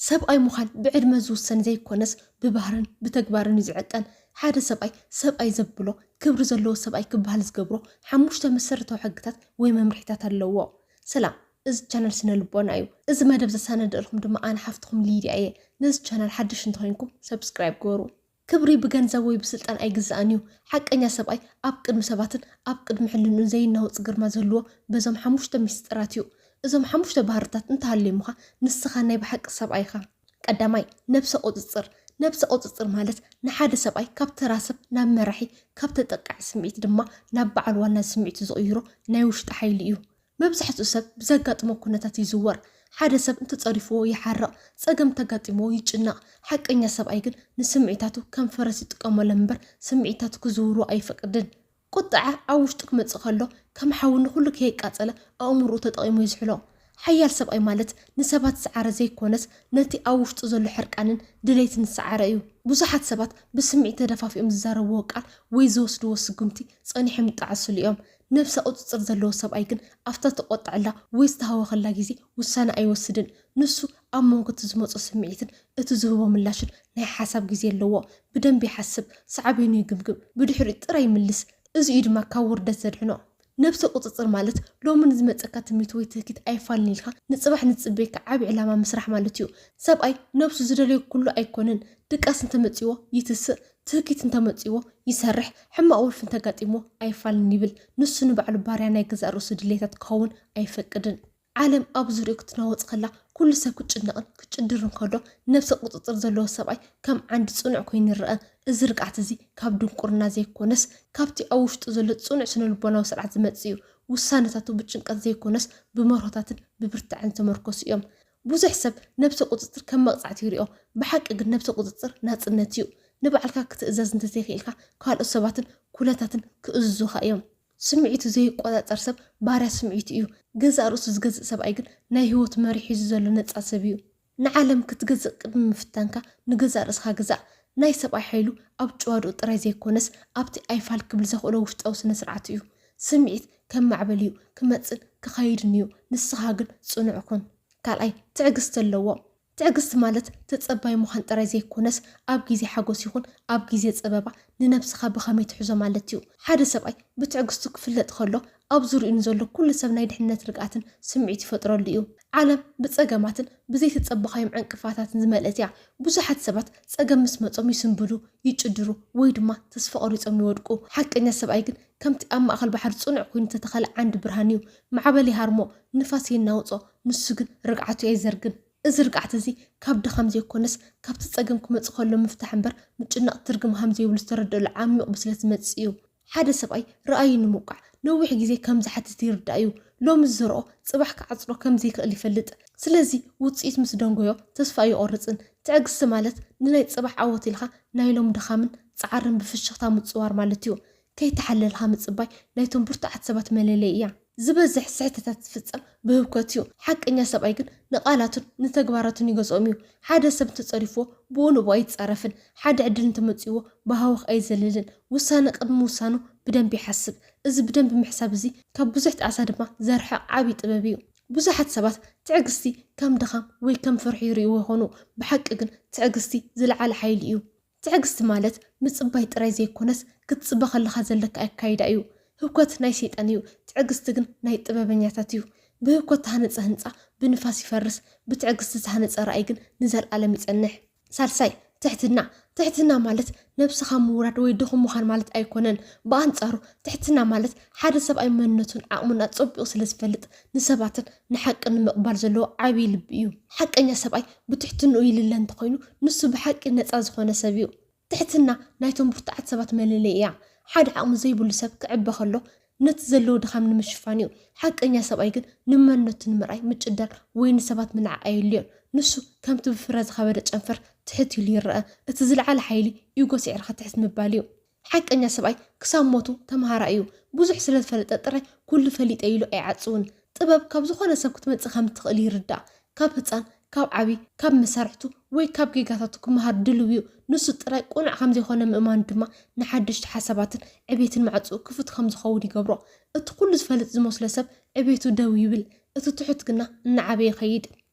ሰብኣይ ምዃን ብዕድመ ዝውሰን ዘይኮነስ ብባህርን ብተግባርን እዩ ዝዕቀን። ሓደ ሰብኣይ ሰብኣይ ዘብሎ፣ ክብሪ ዘለዎ ሰብኣይ ክበሃል ዝገብሮ ሓሙሽተ መሰረታዊ ሕግታት ወይ መምርሒታት ኣለዎ። ሰላም፣ እዚ ቻናል ስነ ልቦና እዩ። እዚ መደብ ዘሳነደልኩም ድማ ኣነ ሓፍትኹም ሊድያ እየ። ነዚ ቻናል ሓድሽ እንተኾይንኩም ሰብስክራይብ ግበሩ። ክብሪ ብገንዘብ ወይ ብስልጣን ኣይግዛእን እዩ። ሓቀኛ ሰብኣይ ኣብ ቅድሚ ሰባትን ኣብ ቅድሚ ሕልንኡን ዘይናወጽ ግርማ ዝህልዎ በዞም ሓሙሽተ ሚስጥራት እዩ። እዞም ሓሙሽተ ባህርታት እንተሃልዮምኻ ንስኻ ናይ ብሓቂ ሰብኣይ ኢኻ። ቀዳማይ፣ ነብሰ ቁጽጽር። ነብሰ ቁጽጽር ማለት ንሓደ ሰብኣይ ካብ ተራ ሰብ ናብ መራሒ፣ ካብ ተጠቃዒ ስምዒት ድማ ናብ በዓል ዋና ስምዒቱ ዝቕይሮ ናይ ውሽጢ ሓይሊ እዩ። መብዛሕትኡ ሰብ ብዘጋጥሞ ኩነታት ይዝወር። ሓደ ሰብ እንተጸሪፍዎ ይሓርቕ፣ ጸገም እንተጋጢምዎ ይጭነቕ። ሓቀኛ ሰብኣይ ግን ንስምዒታቱ ከም ፈረስ ይጥቀመሎም እምበር ስምዒታቱ ክዝውሮ ኣይፈቅድን። ቁጥዐ ኣብ ውሽጡ ክመጽእ ከሎ ከም ሓዊ ንኹሉ ከየቃጸለ ኣእምሮኡ ተጠቒሙ ይዝሕሎ። ሓያል ሰብኣይ ማለት ንሰባት ዝሰዓረ ዘይኮነስ ነቲ ኣብ ውሽጡ ዘሎ ሕርቃንን ድሌትን ዝሰዓረ እዩ። ብዙሓት ሰባት ብስምዒት ተደፋፊኦም ዝዛረብዎ ቃል ወይ ዝወስድዎ ስጉምቲ ጸኒሖም ይጠዓስሉ እዮም። ነብሰ ቁጽጽር ዘለዎ ሰብኣይ ግን ኣብታ ተቆጥዐላ ወይ ዝተሃወኸላ ግዜ ውሳነ ኣይወስድን። ንሱ ኣብ መንጎ እቲ ዝመጾ ስምዒትን እቲ ዝህቦ ምላሽን ናይ ሓሳብ ግዜ ኣለዎ። ብደንቢ ይሓስብ፣ ሳዕቤኑ ይግምግም፣ ብድሕሪኡ ጥራይ ይምልስ። እዚ እዩ ድማ ካብ ውርደት ዘድሕኖ። ነብሰ ቁጽጽር ማለት ሎሚ ንዝመጸካ ትምኒት ወይ ትህኪት ኣይፋልን ኢልካ ንጽባሕ ንጽበየካ ዓቢ ዕላማ ምስራሕ ማለት እዩ። ሰብኣይ ነብሱ ዝደለዮ ኩሉ ኣይኮንን። ድቃስ እንተመጺዎ ይትስእ፣ ትህኪት እንተመጺዎ ይሰርሕ፣ ሕማቕ ወልፊ እንተጋጢምዎ ኣይፋልን ይብል። ንሱ ንባዕሉ ባርያ ናይ ገዛእ ርእሱ ድሌታት ክኸውን ኣይፈቅድን። ዓለም ኣብ ዙርያኡ ክትናወጽ ከላ ኩሉ ሰብ ክጭነቕን ክጭድርን ከሎ ነብሰ ቁጽጽር ዘለዎ ሰብኣይ ከም ዓንዲ ጽኑዕ ኮይኑ ይረአ። እዚ ርግኣት እዚ ካብ ድንቁርና ዘይኮነስ ካብቲ ኣብ ውሽጡ ዘሎ ጽኑዕ ስነ ልቦናዊ ስርዓት ዝመጽእ እዩ። ውሳነታቱ ብጭንቀት ዘይኮነስ ብመርሆታትን ብብርታዐን ዝተመርኮሱ እዮም። ብዙሕ ሰብ ነብሰ ቁጽጽር ከም መቕጻዕቲ ይሪኦ። ብሓቂ ግን ነብሰ ቁጽጽር ናጽነት እዩ። ንባዕልካ ክትእዘዝ እንተዘይክኢልካ ካልኦት ሰባትን ኩነታትን ክእዝዙኻ እዮም። ስምዒቱ ዘይቆጻጸር ሰብ ባርያ ስምዒቱ እዩ። ገዛእ ርእሱ ዝገዝእ ሰብኣይ ግን ናይ ህይወት መሪሕ ሒዙ ዘሎ ነጻ ሰብ እዩ። ንዓለም ክትገዝእ ቅድሚ ምፍታንካ ንገዛእ ርእስኻ ግዛእ። ናይ ሰብኣይ ሓይሉ ኣብ ጭዋድኡ ጥራይ ዘይኮነስ ኣብቲ ኣይፋል ክብል ዘኽእሎ ውሽጣዊ ስነ ስርዓቱ እዩ። ስምዒት ከም ማዕበል እዩ፣ ክመጽን ክኸይድን እዩ። ንስኻ ግን ጽኑዕ ኩን። ካልኣይ፣ ትዕግስቲ ኣለዎ። ትዕግስቲ ማለት ተጸባይ ምዃን ጥራይ ዘይኮነስ ኣብ ግዜ ሓጎስ ይኹን ኣብ ግዜ ጸበባ ንነብስኻ ብኸመይ ትሕዞ ማለት እዩ። ሓደ ሰብኣይ ብትዕግስቱ ክፍለጥ ከሎ ኣብ ዙርያኡ ንዘሎ ኩሉ ሰብ ናይ ድሕነት ርግኣትን ስምዒት ይፈጥረሉ እዩ። ዓለም ብጸገማትን ብዘይተጸበኻዮም ዕንቅፋታትን ዝመልአት እያ። ብዙሓት ሰባት ጸገም ምስ መጾም ይስንብዱ፣ ይጭድሩ ወይ ድማ ተስፋ ቆሪጾም ይወድቁ። ሓቀኛ ሰብኣይ ግን ከምቲ ኣብ ማእከል ባሕሪ ጽኑዕ ኮይኑ ዝተተኸለ ዓንዲ ብርሃን እዩ። ማዕበል ይሃርሞ፣ ንፋስ የናውጾ፣ ንሱ ግን ርግዓቱ ኣይዘርግን። እዚ ርግዓት እዚ ካብ ድኻም ዘይኮነስ ካብቲ ጸገም ክመጽእ ከሎ ምፍታሕ እምበር ምጭናቕ ትርጉም ከም ዘይብሉ ዝተረድኣሉ ዓሚቕ ብስለት ዝመጽእ እዩ። ሓደ ሰብኣይ ረኣዩ ንምውቃዕ ነዊሕ ግዜ ከም ዝሓትት ይርዳእ እዩ። ሎሚ ዝዘርኦ ጽባሕ ክዓጽዶ ከም ዘይክእል ይፈልጥ። ስለዚ ውጽኢት ምስ ደንጎዮ ተስፋ ኣይቆርጽን። ትዕግስቲ ማለት ንናይ ጽባሕ ዓወት ኢልካ ናይ ሎም ድኻምን ጻዕርን ብፍሽኽታ ምጽዋር ማለት እዩ። ከይተሓለልካ ምጽባይ ናይቶም ብርቱዓት ሰባት መለለዪ እያ። ዝበዝሕ ስሕተታት ዝፍጸም ብህውከት እዩ። ሓቀኛ ሰብኣይ ግን ንቓላቱን ንተግባራቱን ይገዝኦም እዩ። ሓደ ሰብ እንተጸሪፍዎ ብኡ ንብኡ ኣይጻረፍን። ሓደ ዕድል እንተመጺእዎ ብሃወኽ ኣይዘልልን። ውሳነ ቅድሚ ምውሳኑ ብደንቢ ይሓስብ። እዚ ብደንቢ ምሕሳብ እዚ ካብ ብዙሕ ጣዕሳ ድማ ዘርሕቕ ዓቢ ጥበብ እዩ። ብዙሓት ሰባት ትዕግስቲ ከም ድኻም ወይ ከም ፍርሒ ይርእይዎ ይኾኑ። ብሓቂ ግን ትዕግስቲ ዝለዓለ ሓይሊ እዩ። ትዕግስቲ ማለት ምጽባይ ጥራይ ዘይኮነስ ክትጽበ ከለኻ ዘለካ ኣካይዳ እዩ። ህውከት ናይ ሰይጣን እዩ፣ ትዕግስቲ ግን ናይ ጥበበኛታት እዩ። ብህውከት ዝተሃነጸ ህንጻ ብንፋስ ይፈርስ፣ ብትዕግስቲ ዝተሃነጸ ራእይ ግን ንዘለኣለም ይጸንሕ። ሳልሳይ፣ ትሕትና። ትሕትና ማለት ነብስኻ ምውራድ ወይ ድኹም ምዃን ማለት ኣይኮነን። ብኣንጻሩ፣ ትሕትና ማለት ሓደ ሰብኣይ መንነቱን ዓቕሙን ኣጸቢቑ ስለ ዝፈልጥ ንሰባትን ንሓቅን ንምቕባል ዘለዎ ዓብዪ ልቢ እዩ። ሓቀኛ ሰብኣይ ብትሕትንኡ ይልለ እንተኾይኑ ንሱ ብሓቂ ነጻ ዝኾነ ሰብ እዩ። ትሕትና ናይቶም ብርቱዓት ሰባት መለለዪ እያ። ሓደ ዓቕሚ ዘይብሉ ሰብ ክዕበ ከሎ ነቲ ዘለዎ ድኻም ንምሽፋን እዩ። ሓቀኛ ሰብኣይ ግን ንመንነቱ ንምርኣይ ምጭዳር ወይ ንሰባት ምንዓቕ ኣየድልዮን። ንሱ ከምቲ ብፍረ ዝኸበደ ጨንፈር ትሕት ኢሉ ይረአ። እቲ ዝለዓለ ሓይሊ ኢጎ ስዒርካ ትሕት ምባል እዩ። ሓቀኛ ሰብኣይ ክሳብ ሞቱ ተምሃራይ እዩ። ብዙሕ ስለ ዝፈለጠ ጥራይ ኩሉ ፈሊጠ ኢሉ ኣይዓጽውን። ጥበብ ካብ ዝኾነ ሰብ ክትመጽእ ከም እትኽእል ይርዳእ። ካብ ህጻን፣ ካብ ዓቢ፣ ካብ መሳርሕቱ ወይ ካብ ጌጋታቱ ክመሃር ድሉው እዩ። ንሱ ጥራይ ቅኑዕ ከም ዘይኮነ ምእማኑ ድማ ንሓደሽቲ ሓሳባትን ዕቤትን ማዕጾኡ ክፉት ከም ዝኸውን ይገብሮ። እቲ ኩሉ ዝፈልጥ ዝመስሎ ሰብ ዕቤቱ ደው ይብል፣ እቲ ትሑት ግና እናዓበየ ይኸይድ።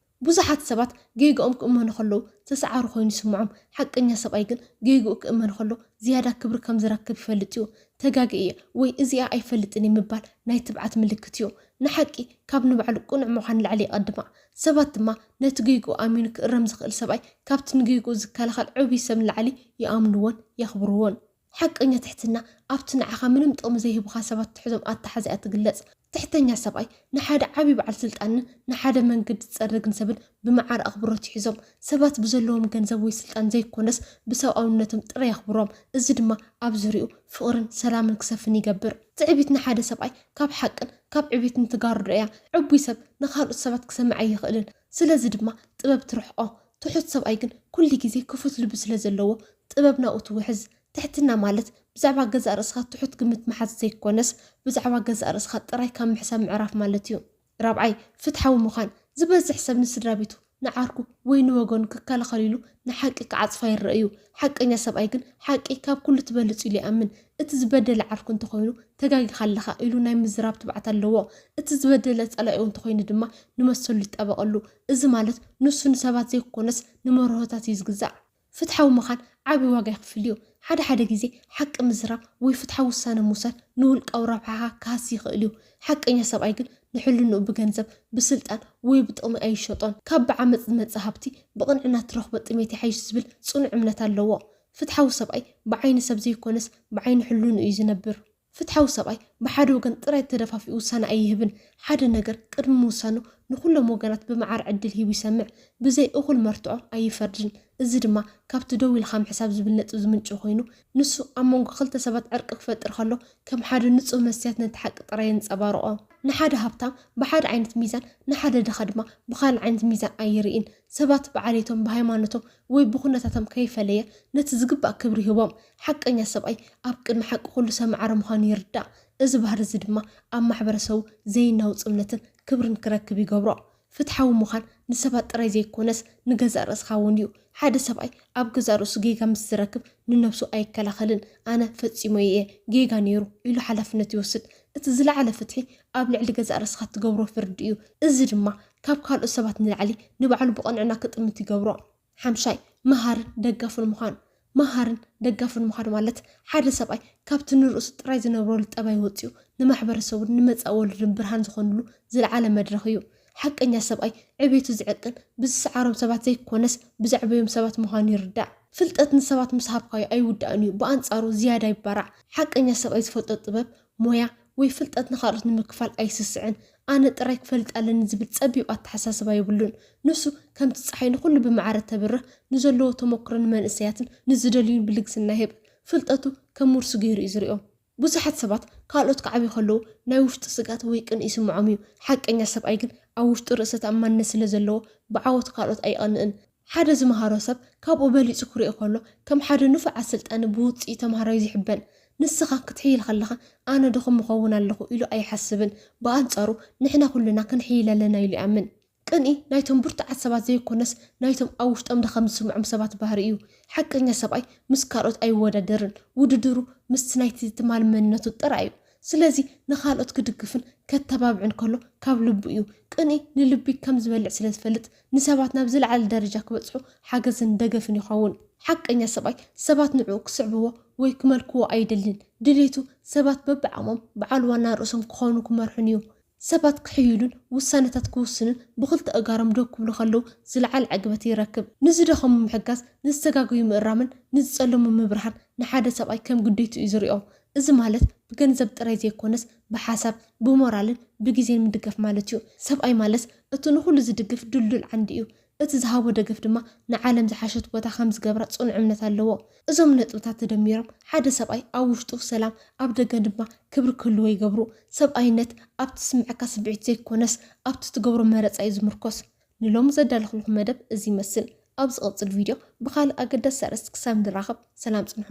ብዙሓት ሰባት ጌግኦም ክእመኑ ከለዉ ተሰዓሩ ኮይኑ ይስምዖም። ሓቀኛ ሰብኣይ ግን ጌግኡ ክእመን ከሎ ዝያዳ ክብሪ ከም ዝረክብ ይፈልጥ እዩ። ተጋግየ ወይ እዚኣ ኣይፈልጥን እየ ምባል ናይ ትብዓት ምልክት እዩ። ንሓቂ ካብ ንባዕሉ ቅኑዕ ምዃን ላዕሊ ይቐድማ። ሰባት ድማ ነቲ ጌግኡ ኣሚኑ ክእረም ዝኽእል ሰብኣይ ካብቲ ንጌግኡ ዝከላኸል ዕቡይ ሰብ ንላዕሊ ይኣምንዎን የኽብርዎን። ሓቀኛ ትሕትና ኣብቲ ንዓኻ ምንም ጥቕሚ ዘይህቡኻ ሰባት ትሕዞም ኣተሓዚኣ ትግለጽ። ትሕተኛ ሰብኣይ ንሓደ ዓቢ በዓል ስልጣንን ንሓደ መንገዲ ዝጸርግን ሰብን ብመዓር ኣኽብሮት ይሕዞም። ሰባት ብዘለዎም ገንዘብ ወይ ስልጣን ዘይኮነስ ብሰብኣውነቶም ጥራይ የኽብሮም። እዚ ድማ ኣብ ዙርያኡ ፍቕርን ሰላምን ክሰፍን ይገብር። ትዕቢት ንሓደ ሰብኣይ ካብ ሓቅን ካብ ዕቤትን ትጋርዶ እያ። ዕቡይ ሰብ ንኻልኦት ሰባት ክሰምዕ ኣይኽእልን። ስለዚ ድማ ጥበብ ትርሕቆ። ትሑት ሰብኣይ ግን ኩሉ ግዜ ክፉት ልቢ ስለ ዘለዎ ጥበብ ናብኡ ትውሕዝ። ትሕትና ማለት ብዛዕባ ገዛእ ርእስኻ ትሑት ግምት ምሓዝ ዘይኮነስ ብዛዕባ ገዛእ ርእስኻ ጥራይ ካብ ምሕሳብ ምዕራፍ ማለት እዩ። ራብዓይ፣ ፍትሓዊ ምዃን። ዝበዝሕ ሰብ ንስድራ ቤቱ፣ ንዓርኩ ወይ ንወገኑ ክከላኸል ኢሉ ንሓቂ ክዓጽፋ ይረአ እዩ። ሓቀኛ ሰብኣይ ግን ሓቂ ካብ ኩሉ ትበልጽ ኢሉ ይኣምን። እቲ ዝበደለ ዓርኩ እንተኾይኑ ተጋጊኻ ኣለኻ ኢሉ ናይ ምዝራብ ትብዓት ኣለዎ። እቲ ዝበደለ ጸላኢኡ እንተኾይኑ ድማ ንመሰሉ ይጣበቐሉ። እዚ ማለት ንሱ ንሰባት ዘይኮነስ ንመርሆታት እዩ ዝግዛእ። ፍትሓዊ ምዃን ዓቢ ዋጋ የኽፍል እዩ። ሓደ ሓደ ግዜ ሓቂ ምዝራብ ወይ ፍትሓዊ ውሳነ ምውሳድ ንውልቃዊ ረብሓኻ ክሃሲ ይኽእል እዩ። ሓቀኛ ሰብኣይ ግን ንሕልንኡ ብገንዘብ፣ ብስልጣን ወይ ብጥቕሚ ኣይሸጦን። ካብ ብዓመጽ ዝመጽእ ሃብቲ ብቕንዕና ትረኽቦ ጥሜት ይሓይሽ ዝብል ጽኑዕ እምነት ኣለዎ። ፍትሓዊ ሰብኣይ ብዓይኒ ሰብ ዘይኮነስ ብዓይኒ ሕልንኡ እዩ ዝነብር። ፍትሓዊ ሰብኣይ ብሓደ ወገን ጥራይ ተደፋፊኡ ውሳነ ኣይህብን። ሓደ ነገር ቅድሚ ምውሳኑ ንኹሎም ወገናት ብመዓር ዕድል ሂቡ ይሰምዕ። ብዘይ እኹል መርትዖ ኣይፈርድን። እዚ ድማ ካብቲ ደው ኢልካ ምሕሳብ ዝብል ነጥቢ ዝምንጭው ኮይኑ፣ ንሱ ኣብ መንጎ ክልተ ሰባት ዕርቂ ክፈጥር ከሎ ከም ሓደ ንጹህ መስትያት ነቲ ሓቂ ጥራይ የንጸባርቖ። ንሓደ ሃብታም ብሓደ ዓይነት ሚዛን፣ ንሓደ ድኻ ድማ ብኻልእ ዓይነት ሚዛን ኣይርእን። ሰባት ብዓሌቶም፣ ብሃይማኖቶም ወይ ብኹነታቶም ከይፈለየ ነቲ ዝግባእ ክብሪ ይህቦም። ሓቀኛ ሰብኣይ ኣብ ቅድሚ ሓቂ ኩሉ ሰብ ማዕረ ምዃኑ ይርዳእ። እዚ ባህሪ እዚ ድማ ኣብ ማሕበረሰቡ ዘይናውጽ እምነትን ክብርን ክረክብ ይገብሮ። ፍትሓዊ ምዃን ንሰባት ጥራይ ዘይኮነስ ንገዛእ ርእስኻ እውን እዩ። ሓደ ሰብኣይ ኣብ ገዛእ ርእሱ ጌጋ ምስ ዝረክብ ንነብሱ ኣይከላኸልን። ኣነ ፈጺሞ'የ፣ ጌጋ ነይሩ ኢሉ ሓላፍነት ይወስድ። እቲ ዝለዓለ ፍትሒ ኣብ ልዕሊ ገዛእ ርእስኻ ትገብሮ ፍርዲ እዩ። እዚ ድማ ካብ ካልኦት ሰባት ንላዕሊ ንባዕሉ ብቕንዕና ክጥምት ይገብሮ። ሓምሻይ፣ መሃርን ደጋፍን ምዃን። መሃርን ደጋፍን ምዃን ማለት ሓደ ሰብኣይ ካብቲ ንርእሱ ጥራይ ዝነብረሉ ጠባይ ወጺኡ ንማሕበረሰቡን ንመጻኢ ወለዶን ብርሃን ዝኾንሉ ዝለዓለ መድረኽ እዩ። ሓቀኛ ሰብኣይ ዕቤቱ ዝዕቅን ብዝሰዓሮም ሰባት ዘይኮነስ ብዘዕበዮም ሰባት ምዃኑ ይርዳእ። ፍልጠት ንሰባት ምስ ሃብካዮ ኣይውዳእን እዩ፣ ብኣንጻሩ ዝያዳ ይባራዕ። ሓቀኛ ሰብኣይ ዝፈልጦ ጥበብ፣ ሞያ ወይ ፍልጠት ንኻልኦት ንምክፋል ኣይስስዕን። ኣነ ጥራይ ክፈልጥ ኣለኒ ዝብል ጸቢብ ኣተሓሳስባ የብሉን። ንሱ ከምቲ ጸሓይ ንኹሉ ብማዕረ ተብርህ፣ ንዘለዎ ተመክሮ ንመንእሰያትን ንዝደልዩን ብልግስና ይህብ። ፍልጠቱ ከም ውርሲ ገይሩ እዩ ዝሪኦ። ብዙሓት ሰባት ካልኦት ክዓብዩ ከለዉ ናይ ውሽጢ ስግኣት ወይ ቅንኢ ይስምዖም እዩ። ሓቀኛ ሰብኣይ ግን ኣብ ውሽጡ ርእሰ ተኣማንነት ስለ ዘለዎ ብዓወት ካልኦት ኣይቐንእን። ሓደ ዝመሃሮ ሰብ ካብኡ በሊጹ ክሪኦ ከሎ ከም ሓደ ንፉዕ ኣሰልጣኒ ብውጽኢት ተምሃራዩ እዩ ዝሕበን። ንስኻ ክትሕይል ከለኻ ኣነ ድኹም እኸውን ኣለኹ ኢሉ ኣይሓስብን። ብኣንጻሩ ንሕና ኩልና ክንሕይል ኣለና ኢሉ ይኣምን። ቅንኢ ናይቶም ብርቱዓት ሰባት ዘይኮነስ ናይቶም ኣብ ውሽጦም ድኻም ዝስምዖም ሰባት ባህሪ እዩ። ሓቀኛ ሰብኣይ ምስ ካልኦት ኣይወዳደርን። ውድድሩ ምስቲ ናይቲ ትማሊ መንነቱ ጥራይ እዩ። ስለዚ ንኻልኦት ክድግፍን ከተባብዕን ከሎ ካብ ልቡ እዩ። ቅንኢ ንልቢ ከም ዝበልዕ ስለ ዝፈልጥ ንሰባት ናብ ዝለዓለ ደረጃ ክበጽሑ ሓገዝን ደገፍን ይኸውን። ሓቀኛ ሰብኣይ ሰባት ንዕኡ ክስዕብዎ ወይ ክመልክዎ ኣይደልን። ድሌቱ ሰባት በብዓቕሞም በዓል ዋና ርእሶም ክኾኑ ክመርሑን እዩ። ሰባት ክሕይሉን ውሳነታት ክውስኑን ብኽልተ ኣእጋሮም ደው ክብሉ ከለዉ ዝለዓለ ዕግበት ይረክብ። ንዝደኸሙ ምሕጋዝ፣ ንዝተጋገዩ ምእራምን ንዝጸለሙ ምብርሃን ንሓደ ሰብኣይ ከም ግዴትኡ እዩ ዝሪኦ። እዚ ማለት ብገንዘብ ጥራይ ዘይኮነስ ብሓሳብ፣ ብሞራልን ብግዜን ምድጋፍ ማለት እዩ። ሰብኣይ ማለት እቲ ንኹሉ ዝድግፍ ድልዱል ዓንዲ እዩ። እቲ ዝሃቦ ደገፍ ድማ ንዓለም ዝሓሸት ቦታ ከም ዝገብራ ጽኑዕ እምነት ኣለዎ። እዞም ነጥብታት ተደሚሮም ሓደ ሰብኣይ ኣብ ውሽጡ ሰላም፣ ኣብ ደገ ድማ ክብሪ ክህልዎ ይገብሩ። ሰብኣይነት ኣብቲ ዝስምዓካ ስምዒት ዘይኮነስ ኣብቲ ትገብሮ መረጻ እዩ ዝምርኮስ። ንሎሚ ዘዳለኹልኩም መደብ እዚ ይመስል። ኣብ ዝቕጽል ቪድዮ ብኻልእ ኣገዳሲ ኣርእስቲ ክሳብ ንራኸብ ሰላም ጽንሑ።